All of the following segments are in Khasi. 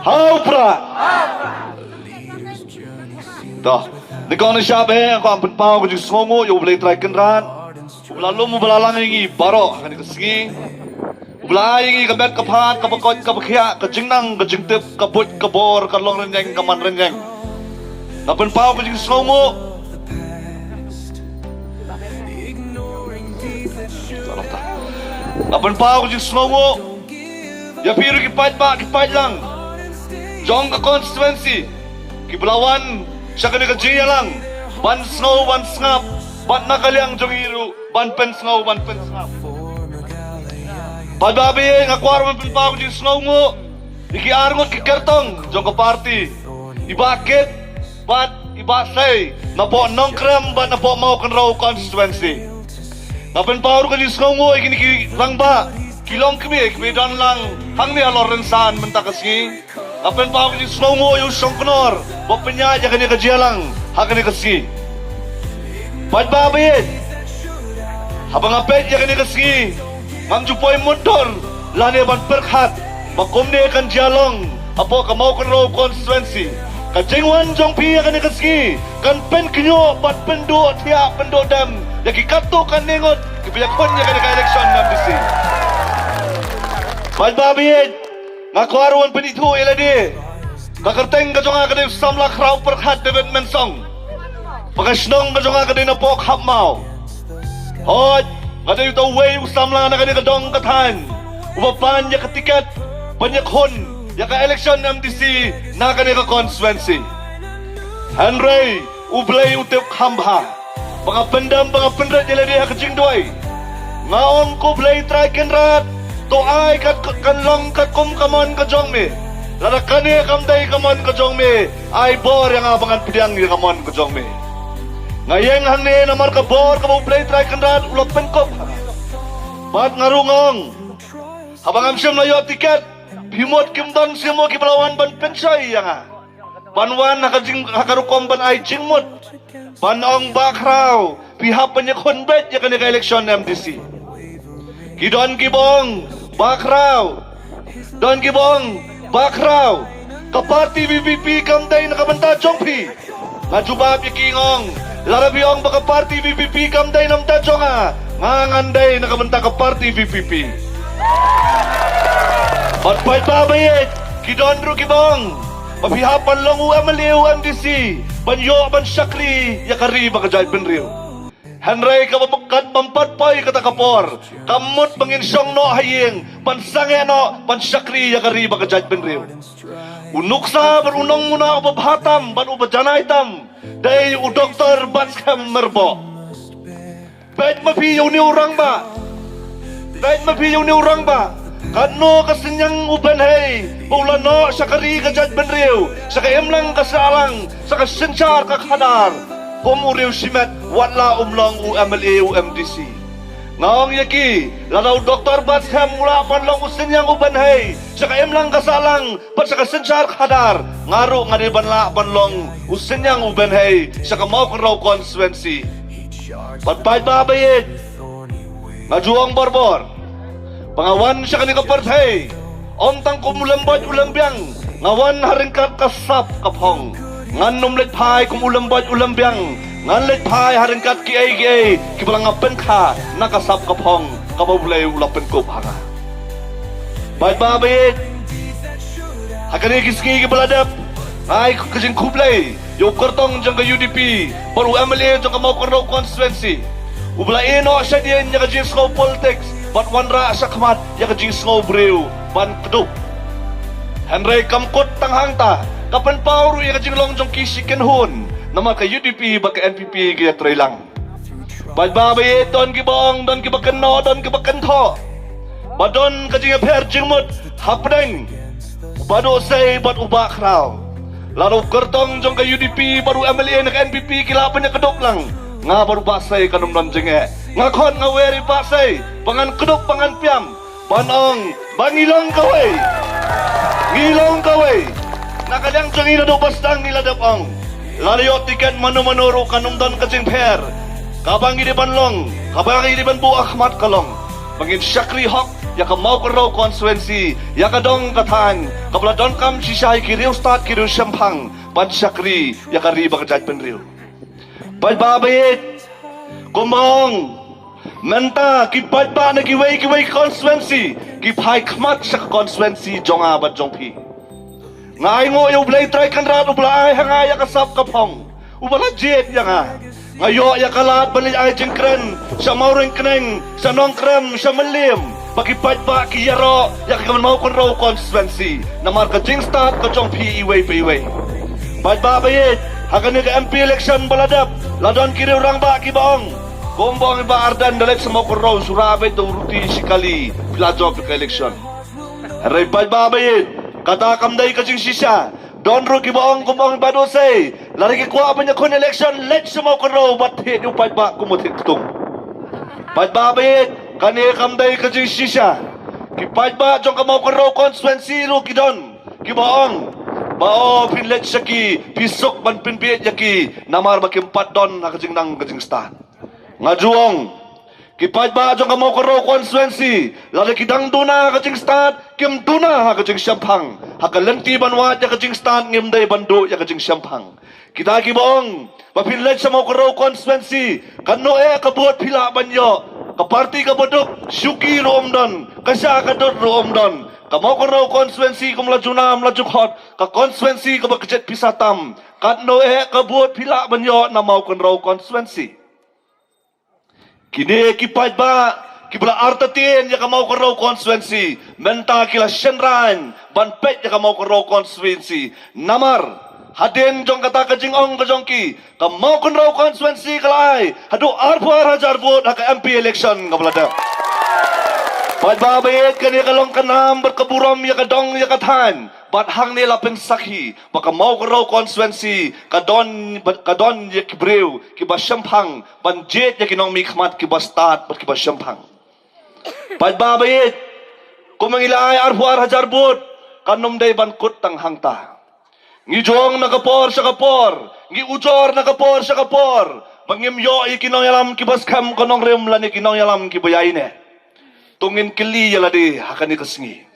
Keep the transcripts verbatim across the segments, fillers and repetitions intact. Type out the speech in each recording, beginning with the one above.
Ha u Prah. To, nyngkong nyngshap eh, nga kwah pynpaw ka jingsngewnguh ïa U Blei Trai Kynrad, uba la lum uba la lang ïa ngi baroh ha kane ka sngi. Uba la ai ïa ngi ka met ka phad, ka bakoit ka bakhiah, ka jingnang ka jingtip, ka buit ka bor, ka long rynïeng ka man rynïeng. Nga pynpaw ka jingsngewnguh. Nga pynpaw ka jingsngewnguh ïa phi ruh ki paidbah ki paidlang jong ka constituency kiba la wan sha kane ka jingïalang ban sngew ban sngap, bad na ka liang jong ngi ruh ban pynsngew ban pynsngap. Paidbah ba ïeit, nga kwah ruh ban pynpaw ka jingsngewnguh ïa ki arngut ki kyrtong jong ka party, i Bah Kit bad i Bah Sei, napoh Nongkrem bad napoh Mawkynrew constituency. Nga pynpaw ruh ka jingsngewnguh ïa kine ki rangbah, ki longkmie kiba don lang hangne halor rynsan mynta ka sngi. Nga pynpaw ka jingsngewnguh ïa u Shongknor ba pynïaid ïa kane ka jingïalang ha kane ka sngi. Paidbah ba ïeit, haba nga peit ïa kane ka sngi, ngam ju poi mutdur lane ban pyrkhat ba kumne kan jia long hapoh ka Mawkynrew constituency. Ka jingwan jong phi ïa kane ka sngi kan pynkynnoh bad pynduh thiah pynduh dem ïa ki katto katne ngut kiba ïakhun ïa kane ka election M D C. Paidbah ba ïeit, nga kwah ruh ban pynithuh ïa lade. Ka kyrteng ka jong nga ka dei u samla Khraw Pyrkhat David Mensong. Ba ka shnong ka jong nga ka dei napoh Khapmaw. Hooid, nga dei uta uwei u samla na kane ka dong ka thaiñ uba pan ïa ka tiket ban ïakhun ïa ka election M D C na kane ka constituency. Hynrei U Blei u tip kham bha ba nga pyndem ba nga pynrit ïa lade ha ka jingduwai. Nga ong, ko Blei Trai Kynrad, to ai kat kan long katkum ka mon ka jong me. Lada kane kam dei ka mon ka jong me, ai bor ïa nga ba ngan pdiang ïa ka mon ka jong me. Nga ïeng hangne namar ka bor kaba U Blei Trai Kynrad u la pynkup ha nga. Bad nga ruh nga ong, haba ngam shym la ïoh tiket, phi mut kim don shuh mo kiba la wan ban pynshoi ïa nga, ban wan ha ka jing, ha ka rukom ban ai jingmut, ban ong, Bah Khraw, phi hap ban ïakhun beit ïa kane ka election M D C. Ki don kiba ong, Bah Khraw, don kiba ong, Bah Khraw, ka party V P P kam dei na ka bynta jong phi. Nga jubab ïa ki nga ong, lada phi ong ba ka party V P P kam dei na ka bynta jong nga, nga ngan dei na ka bynta ka party V P P. Bad paidbah ba ïeit, ki don ruh kiba ong ba phi hap ban long u M L A, u M D C, ban ïoh ban shakri ïa ka ri bad ka jaitbynriew. Hynrei kaba kat bym pat poi kata ka por, kam mut ba ngin shong noh ha ïing ban sangeh noh ban shakri ïa ka ri bad ka jaitbynriew. U nuksa bad u nongmuna uba bha tam bad uba janai tam dei u Doktor Batskhem Myrboh. Peit ma phi ïa une u rangbah. Peit ma phi ïa une u rangbah. Katno ka synñiang u bynhei ba u la noh sha ka ri ka jaitbynriew, sha ka imlang ka sahlang, sha ka synshar ka khadar, kum u riew shimet, wat la um long u M L A, u M D C. Nga ong ïa ki, lada u Doktor Batskhem u lah ban long u synñiang u bynhei sha ka imlang ka sahlang bad sha ka synshar khadar, nga ruh nga dei ban lah ban long u synñiang u bynhei sha ka Mawkynrew constituency. Bad paidbah ba ïeit, nga ju ong borbor ba nga wan sha kane ka pyrthei ym tang kum u lymboit u lymbiang, nga wan ha ryngkat ka sap ka phong. Ngan ym leit phai kum u lymboit u lymbiang, ngan leit phai ha ryngkat kiei kiei kiba la nga pynkha na ka sap ka phong kaba U Blei u la pynkup ha nga. Paidbah ba ïeit, ha kane ki sngi kiba la dep, nga ai ka jingkhublei ïa u kyrtong jong ka U D P bad u M L A jong ka Mawkynrew constituency, uba la ïeh noh shadien ïa ka jingsngew politics bad wanrah shakhmat ïa ka jingsngew briew ban kdup. Hynrei kam kut tang hangta, ka pynpaw ruh ïa ka jinglong jong ki shi kynhun namar ka U D P bad ka N P P ki ïatreilang. Paidbah ba ïeit, don kiba ong, don kiba kynnoh, don kiba kynthoh ba don ka jingïapher jingmut hapdeng u Bah Dohsei bad u Bah Khraw. Lada u kyrtong jong ka U D P bad u M L A na ka N P P ki lah ban ïakdup lang, nga bad u Bah Sei kan ym don jingeh. Nga khot nga wer ïa u Bah Sei ba ngan kdup ba ngan piam ban ong ba ngi long kawei. Ngi long kawei. Na ka liang jong ngi naduh ba sdang ngi la dep ong, lada ïoh tiket mano mano ruh kan ym don ka jingpher. Kaba ngi dei ban long, kaba ngi dei ban buh ha khmat ka long ba ngin shakri hok, ïa ka Mawkynrew constituency, ïa ka dong ka thaiñ, kaba la donkam shisha ïa ki riewstad ki riewshemphang ban shakri ïa ka ri bad ka jaitbynriew. Paidbah ba ïeit, kumba ong, mynta ki paidbah na kiwei kiwei constituency ki phai khmat sha ka constituency jong nga bad jong phi. Nga ainguh ïa U Blei Trai Kynrad uba la ai ha nga ïa ka sap ka phong, uba la jied ïa nga. Nga ïoh ïa ka lad ban leit ai jingkren sha Mawryngkneng, sha Nongkrem, sha Mylliem, ba ki paidbah ki ïaroh ïa ka Mawkynrew constituency namar ka jingstad ka jong phi iwei pa iwei. Paidbah ba ïeit, ha kane ka M P election ba la dep, la don ki riewrangbah kiba ong, kumba ong i Bah Ardent, da leit sha Mawkynrew, shu rah beit da u ruti shi kali, phi la jop ïa ka election. Hynrei paidbah ba ïeit, kata kam dei ka jingshisha. Don ruh kiba ong kumba ong i Bah Dosei, lada ki kwah ban ïakhun election, leit sha Mawkynrew bad thied ïa u paidbah kum u thied ktung. Paidbah ba ïeit, kane kam dei ka jingshisha. Ki paidbah jong ka Mawkynrew constituency ruh ki don kiba ong ba, o, phin leit sha ki, phi suk ban pynbiej ïa ki namar ba kim pat don ha ka jingnang ka jingstad. Nga ju ong, ki paidbah jong ka Mawkynrew constituency, lada ki dang duna ha ka jingstad, kim duna ha ka jingshemphang. Ha ka lynti ban wad ïa ka jingstad, ngim dei ban duh ïa ka jingshemphang. Kita kiba ong ba phin leit sha Mawkynrew constituency, katno eh ka vote phi lah ban ïoh, ka party kaba duk, shuki ruh um don, ka sha ka dud ruh um don. Ka Mawkynrew constituency, kum la ju nam la ju khot, ka constituency kaba kjit pisa tam. Katno eh ka vote phi lah ban ïoh na Mawkynrew constituency. Kine ki paidbah kiba la artatien ïa ka Mawkynrew constituency, mynta ki la shynrang ban peit ïa ka Mawkynrew constituency. Namar hadien jong kata ka jingong ka jong ki, ka Mawkynrew constituency ka la ai haduh arphew ar hajar vote ha ka M P election kaba la dep. Paidbah ba ïeit, kane ka long ka nam bad ka burom ïa ka dong ïa ka thaiñ. Bad hangne la pynsakhi ba ka Mawkynrew constituency ka don, ka don ïa ki briew kiba shemphang ban jied ïa ki nongmihkhmat kiba stad bad kiba shemphang. Paidbah ba ïeit, kumba ngi la ai arphew ar hajar vote, kan ym dei ban kut tang hangta. Ngi ju ong na ka por sha ka por, ngi ujor na ka por sha ka por ba ngim ïoh ïa ki nongïalam kiba skhem ka nongrim lane ki nongïalam kiba ïaineh. To ngin kylli ïa lade ha kane ka sngi.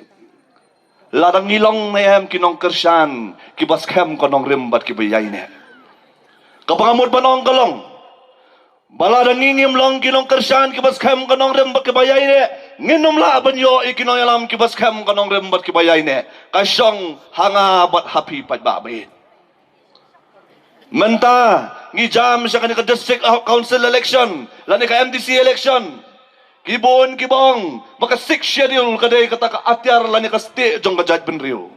Lada ngi long ne em ki nongkyrshan kiba skhem ka nongrim bad kiba ïaineh? Kaba nga mut ban ong ka long, ba lada ngi ngim long ki nongkyrshan kiba skhem ka nongrim bad kiba ïaineh, ngin ym lah ban ïoh ïa ki nongïalam kiba skhem ka nongrim bad kiba ïaineh. Ka shong ha nga bad ha phi paidbah ba ïeit. Mynta ngi jam sha kane ka District Council election lane ka M D C election. Ki bun kiba ong ba ka Sixth Schedule ka dei kata ka atiar lane ka stieh jong ka jaitbynriew.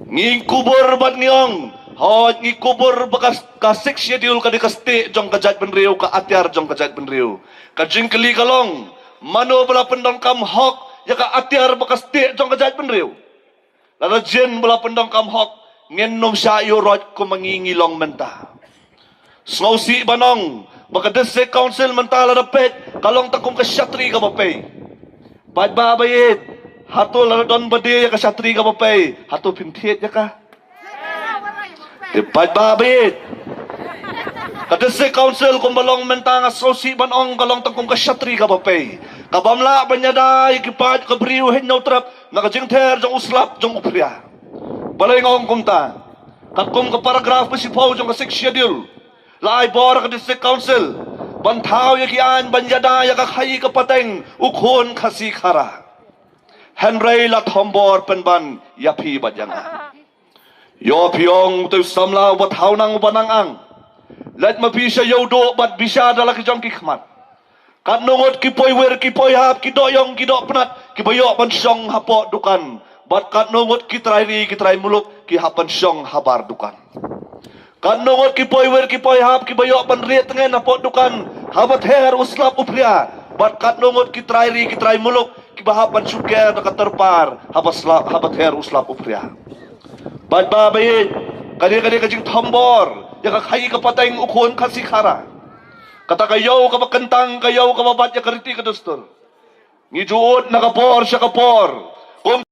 Ngi kubur bad ngi ong, hooid, ngi kubur ba ka, ka Sixth Schedule ka dei ka stieh jong ka jaitbynriew, ka atiar jong ka jaitbynriew. Ka jingkylli ka long, mano ba la pyndonkam hok ïa ka atiar bad ka stieh jong ka jaitbynriew? Lada jin ba la pyndonkam hok, ngin ym shah ïuh roit kumba ngi ngi long mynta. Sngewsih ban ong ba ka District Council mynta lada peit ka long tang kum ka shatri kaba pei. Paidbah ba ïeit, hato lada don ba die ïa ka shatri kaba pei, hato phin thied ïa ka? Te paidbah ba ïeit, ka District Council kumba long mynta, nga sngewsih ban ong ka long tang kum ka shatri kaba pei, kabym lah ban ïada ïa ki paid ka briew hynñiew trep na ka jingther jong u slap jong u phria. Balei nga ong kumta? Katkum ka paragraph ba shiphew jong ka Sixth Schedule, la ai bor ha ka District Council ban thaw ïa ki aiñ ban ïada ïa ka khaii ka pateng u khun Khasi Khara. Hynrei la thombor pynban ïa phi bad ïa nga. Ïoh phi ong, utai u samla uba thaw nang uba nang ang. Leit ma phi sha Ïewduh bad bishar da la ki jong ki khmat. Katno ngut ki poiwir ki poihap, ki doh ïong ki doh pnat, kiba ïoh ban shong hapoh dukan. Bad katno ngut ki trai ri ki trai muluk ki hap ban shong habar dukan. Katno ngut ki poiwir ki poihap kiba ïoh ban rieh tngen hapoh dukan haba ther u slap u phria. Bad katno ngut ki trai ri ki trai muluk kiba hap ban shu ker da ka tyrpar haba slap, haba ther u slap u phria. Paidbah ba ïeit, ka dei, ka dei ka jingthombor ïa ka khaii ka pateng u khun Khasi Khara. Kata ka ïew kaba kyntang, ka ïew kaba bat ïa ka riti ka dustur. Ngi ju ud na ka por sha ka por. Kum